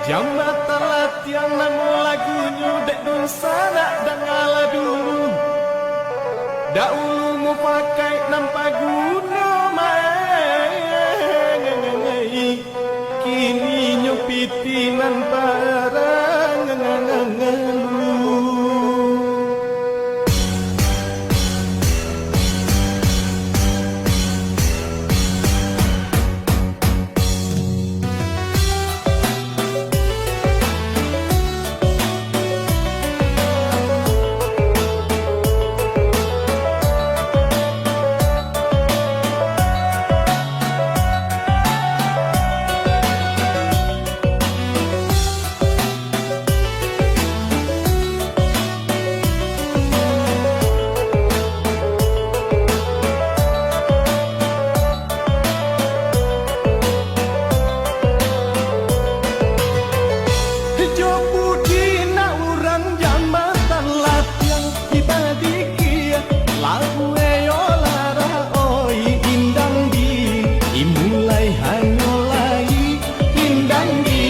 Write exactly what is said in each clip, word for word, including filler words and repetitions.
Jambatan latiang namo lagunyo dek dunsanak danga lah dulu. Daulu mufakaik nan paguno mai, kininyo piti nan parang. Jo budi nak urang jambatan latiang, tiba di kia labu eyo larah, oi, indang di, imulai hanyo lai, indang di,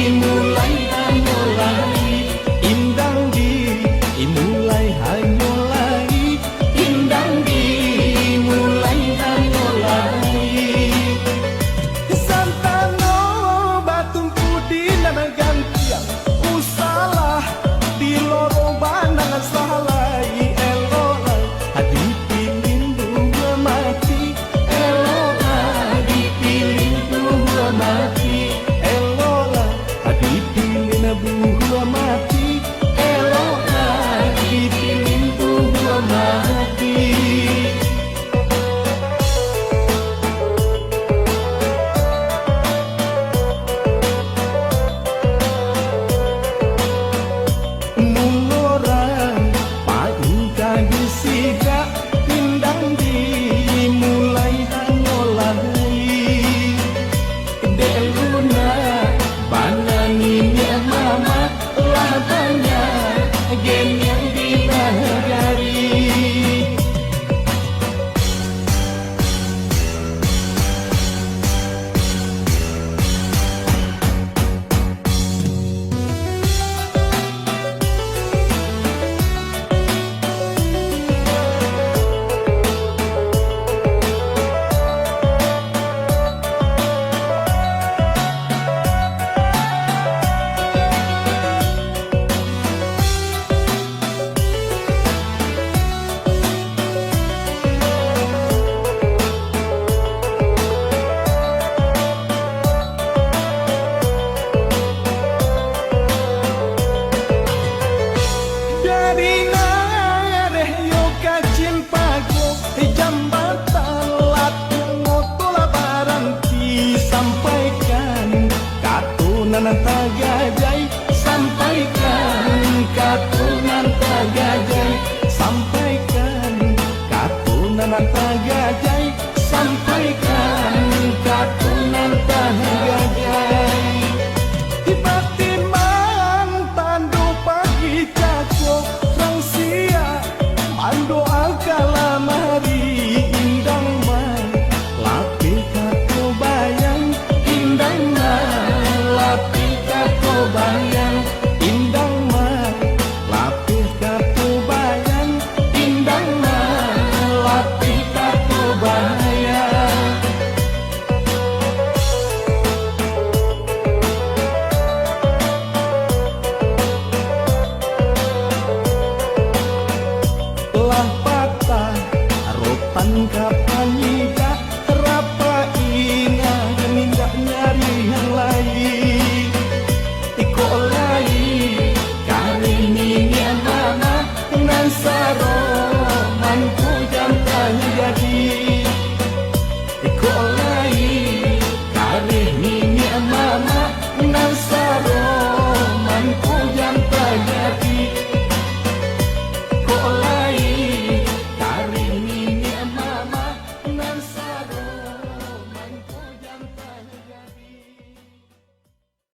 imulai hanyo lai, indang di, imulai hanyo lai, indang di, imulai hanyo lai. Santano batumpu di nan gantiang, usahlah di lorong banang, salai eloklah dipilin buah mati, eloklah dipilin buah mati, eloklah dipilin buah mati, eloklah dipilin buah mati. Mun urang paingka di sidak, indang di, mulai hanyo lai. Dek lunak bana niniak mamak, lah banyak geniang di nagari. Dari nareh yo kacin pago, jambatan latiang oto lah baranti. Sampaikan kato nan tagajai, sampaikan kato nan tagajai, sampaikan kato nan tagajai.